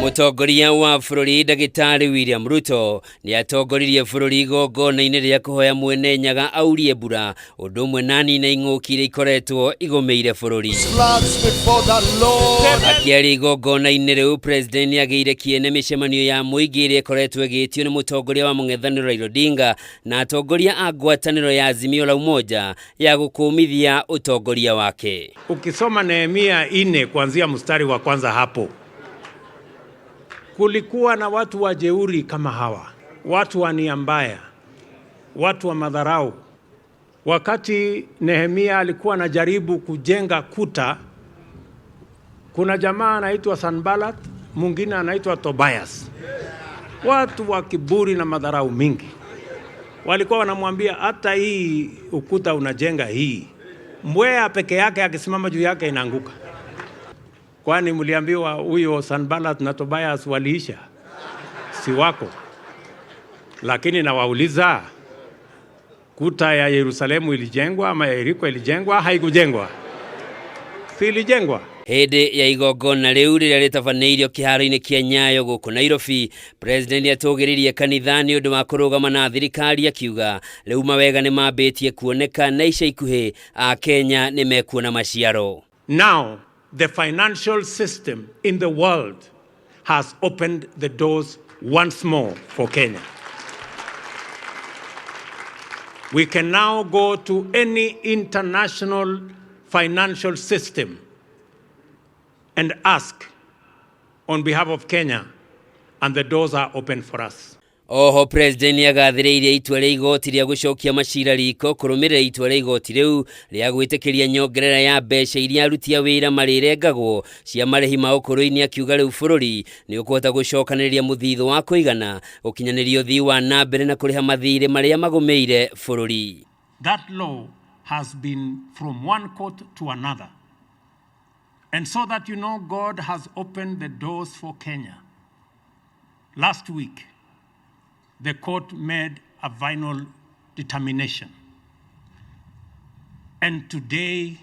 Mũtongoria wa bũrũri Ndagĩtarĩ William Ruto nĩ atongoririe bũrũri igongona-inĩ rĩa kũhoya Mwene Nyaga aurie mbura ũndũ ũmwe na nina ing'ũki iria ikoretwo igũmĩire bũrũri. Floods before the Lord. Akĩaria igongona-inĩ rĩu, President nĩ agĩire kĩene mĩcemanio ya mũingĩ ĩrĩa ĩkoretwo ĩgĩtio nĩ mũtongoria wa mũng'ethanĩro Raila Odinga na atongoria a ngwatanĩro ya Azimio la Umoja ya gũkũmithia ũtongoria wake. Ukisoma Nehemia 4 kuanzia mstari wa kwanza hapo, kulikuwa na watu wajeuri kama hawa, watu wa nia mbaya, watu wa madharau. Wakati Nehemia alikuwa anajaribu kujenga kuta, kuna jamaa anaitwa Sanballat, mwingine anaitwa Tobias, watu wa kiburi na madharau mingi. Walikuwa wanamwambia hata hii ukuta unajenga hii, mbweha peke yake akisimama juu yake inaanguka. Kwani mliambiwa huyo Sanballat na Tobias waliisha? Si wako. Lakini nawauliza, kuta ya Yerusalemu ilijengwa ama ya Yeriko ilijengwa? Haikujengwa? Si ilijengwa? Hĩndĩ ya igongona rĩu rĩrĩa rĩtabanĩirio kĩharo-inĩ kĩa Nyayo gũkũ Nairobi, President nĩatũgĩririe kanitha nĩ ũndũ wa kũrũgama na thirikari akiuga rĩu mawega nĩ mambĩtie kuoneka na ica ikuhĩ Akenya nĩ mekuona maciaro. Now, the financial system in the world has opened the doors once more for Kenya. We can now go to any international financial system and ask on behalf of Kenya, and the doors are open for us. Oho President nĩagathĩrĩirie itua rĩa igoti rĩa gũcokia macira riko kũrũmĩrĩra itua rĩa igoti rĩu rĩa gwĩtĩkĩria nyongerera ya mbeca iria aruti a wĩra marĩrengagwo cia marĩhi ma ũkũrũ-inĩ, akiuga rĩu bũrũri nĩ ũkũhota gũcokanĩrĩria mũthithũ wa kũigana gũkinyanĩria ũthii wa na mbere na kũrĩha mathirĩ marĩa magũmĩire bũrũri. That law has been from one court to another. And so that you know God has opened the doors for Kenya. Last week, the court made a final determination. And today,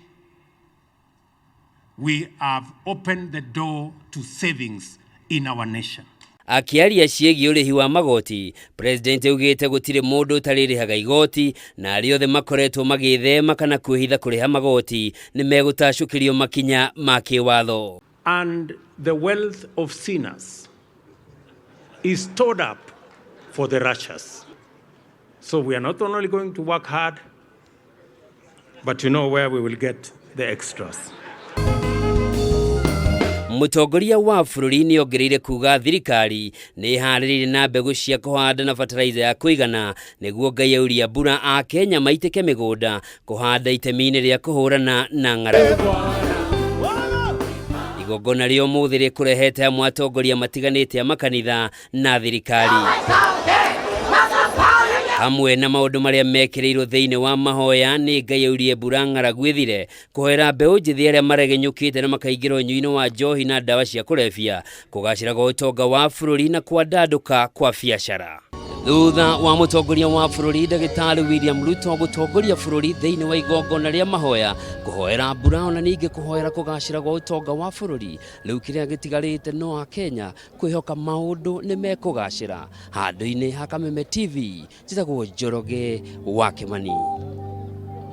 we have opened the door to savings in our nation. Akĩaria ciĩgiĩ ũrĩhi wa magoti, President augĩte gũtirĩ mũndũ ũtarĩrĩhaga igoti na arĩa othe makoretwo magĩthema kana kwĩhitha kũrĩha magoti nĩ megũtacũkĩrio makinya ma kĩwatho. And the wealth of sinners is stored up for the righteous. So we are not only going to work hard, but you know where we will get the extras. Mũtongoria wa bũrũri nĩ ongereire kuga thirikari nĩ ĩharĩrĩirie na mbegũ cia kũhanda na bataraitha ya kũigana nĩguo Ngai auria mbura Akenya maitĩke mĩgũnda kũhanda itemi-inĩ rĩa kũhũrana na ng'aragu. Igongona rĩa ũmũthĩ rĩkũrehete hamwe atongoria matiganĩte a makanitha na thirikari hamwe na maũndũ marĩa mekĩrĩirwo thĩinĩ wa mahoya nĩ Ngai aurie mbura ng'aragu ĩthire, kũhoera mbeũ njĩthĩ arĩa maregenyũkĩte na makaingĩra ũnyui-inĩ wa njohi na ndawa cia kũrebia, kũgacĩra gwa ũtonga wa bũrũri na kwandandũka kwa biacara. Thutha wa mũtongoria wa bũrũri Ndagĩtarĩ William Ruto gũtongoria bũrũri thĩinĩ wa igongona rĩa mahoya kũhoera mbura ona ningĩ kũhoera kũgacĩra gwa ũtonga wa bũrũri, rĩu kĩrĩa gĩtigarĩte no Akenya kwĩhoka maũndũ nĩ mekũgacĩra. Handũ-inĩ ha Kameme TV, njĩtagwo Njoroge wa Kĩmani.